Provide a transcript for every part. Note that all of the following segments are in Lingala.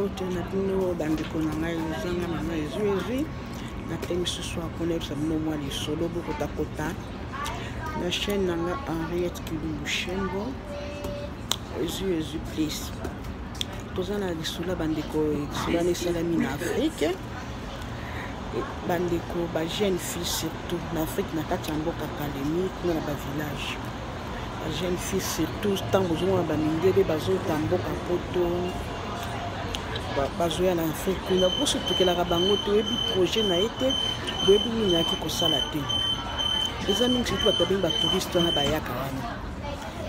Mbote na bino bandeko na ngai, ozanga mama ezwi ezwi na te misusu akona yebisa bino mwa lisolo bokotakota na chaîne na ngai Henriette Kilumbu Shembo ezwi ezwi please. Toza na lisolo ya bandeko, lisolo wana esalami na Afrique, bandeko ba jeune fille surtout na Afrique, na kati ya mboka Kalemi kuna na ba village, ba jeune fille surtout. Ntango ozomona bamindele bazota mboka poto, bazoya na Afrique kuna, bosotokelaka bango te. Oyebi projet na ye te, boyebi nini ayaki kosala te. Eza mingi surtout bato babengi batouriste wana bayaka wana.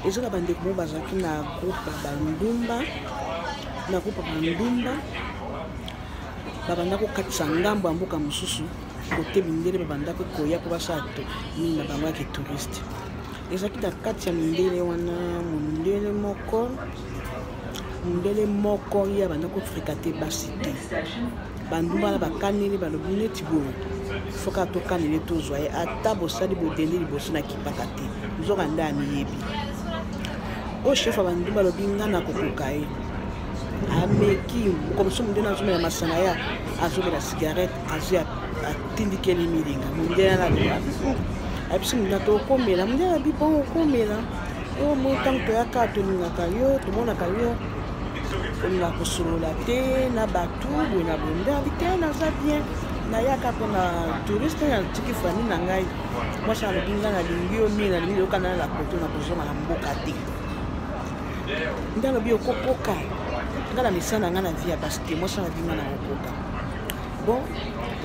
Eza na bandeko moko bazalaki na groupe ya bandumba, na groupe ya bandumba babanda kokatisa ngambo ya mboka mosusu kote mindele babandaki koya mpo basala nini na bango yaki touriste. Ezalaki na kati ya mindele wana mondele moko, mondele moko ye abanda kofréquenter basi te. Bandumba na bakaneli, balobi neti boye foka tokaneli tozwa ye, ata bosali bodende liboso na kipaka te. Nzoka nde amiyebi. Oyo chef ya bandumba alobi nga na kokoka ye. Ameki mokomoso, mondele azomela masanga ya azomela cigarette, azwi atindikeli milinga. Mondele wana aloba ayebisi mondele tokomela. Mondele alobi bon, okomela oyo moi ntango toyaka tolingaka yo, tomonaka yo olingaka kosolola te na bato boye na boye. Mondele abi te, naza bien, nayaka mpona touriste, natiki famille na ngai. Mwasi alobi ngai nalingi yo mingi, nalingi yokana na poto, na kozonga na mboka te. Nde alobi okokoka ngai na misala na ngai na vie ya basi te. Mwasi alobi ngai na kokoka. Bon,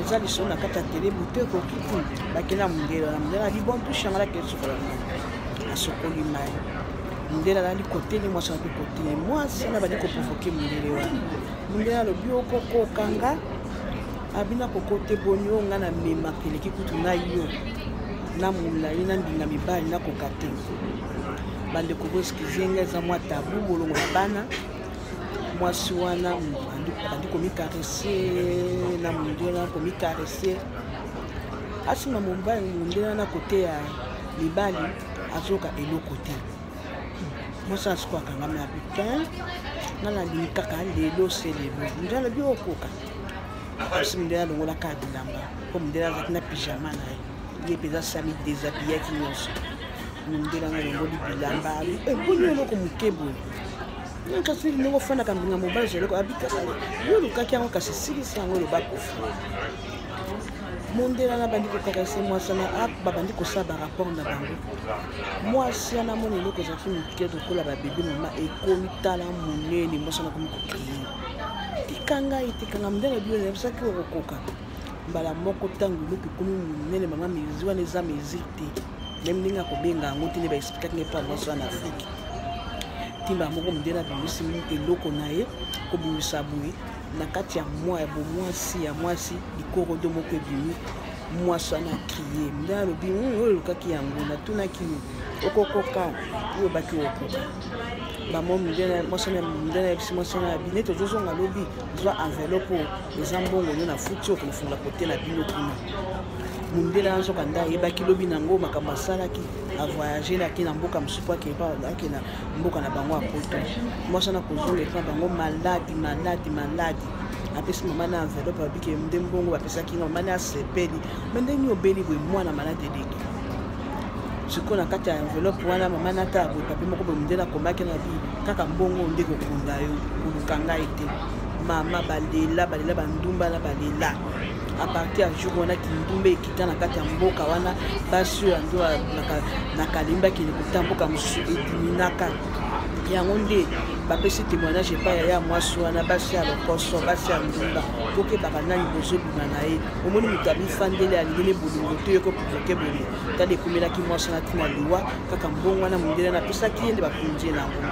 eza lisolo na kati ya tele butu ekoki ti bakenda mondele wana. Mondele abi bon, touche yango alaki esukola mai, asokoli mai. Mondele alali koteli mwasi wana mpe koteli mwasi wana, bandi koprovoquer mondele wana. Mondele alobi okokoka nga? Abina koko te, boni oyo ngai namemaka eleki kutu na yo na molai na mbinga mibali, nakoka te. Bandeko boexcuser ngai, eza mwa tabu bolongo ya bana. Mwasi wana bandi komicaresser na mondele wana, komicaresser asinga mobali. Mondele wana kote ya mibali azoka eloko te. Mwasi wana sikoyo akangami, abi te, nga nalingi kaka lelo se lelo. Mondele alobi okoka. Asi mondele alongolaka bilamba mpo mondele azalaki na pyjama na ye, ye mpenza sami déshabillaki nyonso. Mondele wana alongoli bilamba, eboni eloko moke boye, kasi ndenge ofandaka mbinga mobali eza eloko. Abi kaka yo olukaki yango, kasi silisa yango, eloba kofi. Mondele wana bandi kocaresser mwasi wana, babandi kosala barapport na bango. Mwasi wana amoni eloko ezalaki moke lokola babebe mama, ekomi tala monene. Mwasi wana akomi kocrier: "Tika ngai, tika ngai!" Mondele bio nayebisaki okokoka. Mbala moko ntango eloko ekomi monene, mama, mesure wana eza mesure te, meme ndenge akobenga yango te. Nde baexpliquaki ngai mpo mwasi wana Afrique timba moko, mondele abimisi eloko na ye, kobimisa boye na kati ya mwa ya bomwasi ya mwasi, likorodo moko ebimi. Mwasi wana acrier. Nde alobi oyo olukaki yango, natunaki yo okokoka, oyo obaki okoka. Bamo mwasi wana, mondele ayebisi mwasi wana abi neti ozozonga lobi, zwa enveloppe oyo eza mbongo yo na futi, okende fungola kote na bino kuna. Mondele wana nzoka nde ayebaki lobi nango makambo asalaki, avoyage ake na mboka mosusu, ake na mboka na bango ya poto. Mwasi wana kozonga epa bango maladi, maladi, maladi. Apesi mama na enveloppe, abiki nde mbongo bapesaki nga. Mama na asepeli me ndenge obeli boye, mwana maladi eleki. Sikoyo na kati ya enveloppe wana, mama nata boye papier moko boye mondele akomaki na bi kaka mbongo nde kokunda yo, koluka ngai te. Mama balela, balela, bandumba na balela. À partir ya jour wana, kindumba ekita na kati ya mboka wana. Basi oyo ando na Kalembi akende kota mboka mosusu, ediminaka yango. Nde bapesi témoignage epai ya mwasi wana: basi ya lokoso, basi ya ndumba, tokebaka nani bozobima na ye. Omoni moto amifandeli, alingi ne bolingo te, yoko provoquer bolingo. Tala ekomelaki mwasi wana ntina liwa, kaka mbongo wana mondele napesaki ye nde bakonzi ye nango.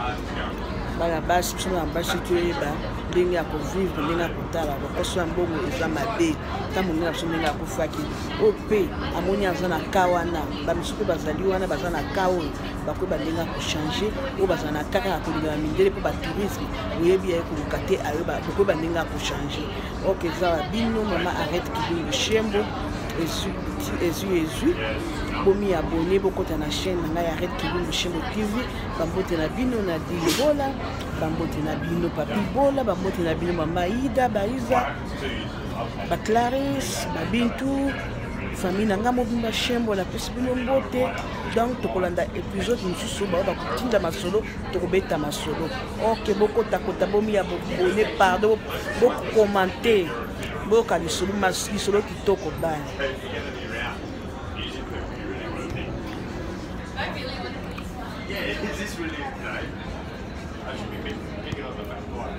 Bana basi, biso bana basi toyeba ndenge ya kovivre, ndenge ya kotala. Lokoso ya mbongo eza mabe. Ta mondele na biso ndenge akufaki, oyo mpe amoni aza na ka wana, bamisu mpe bazali wana, baza na ka oyo bakoyeba ndenge ya kochanger. Oyo bazala na kaka ya kolinga na mindele mpo batourisme, oyebi yaye koluka te, ayoba bokoyeba ndenge ya kochanger. Ok, eza wa bino mama Arrête Kibingu Shembo. Ezwi ezwi, bomi abonné, bokota na chaîne na ngai ya Red Kilumbu Shembo TV. Bambote na bino na Dibola, bambote na bino Papi Bola, bambote na bino Mama Ida, Baiza, ba Clarisse, ba Bintu, famille na ngai mobimba Shembo, napesi bino mbote. Donc tokolanda épisode mosusu, bao bakotinda masolo, tokobeta masolo. Ok, bokotakota, bomi abonné, pardon, bokomante, boyoka lisolo, lisolo kitoko. Bye. Yeah, is this really, you know, I should be picking up the back line.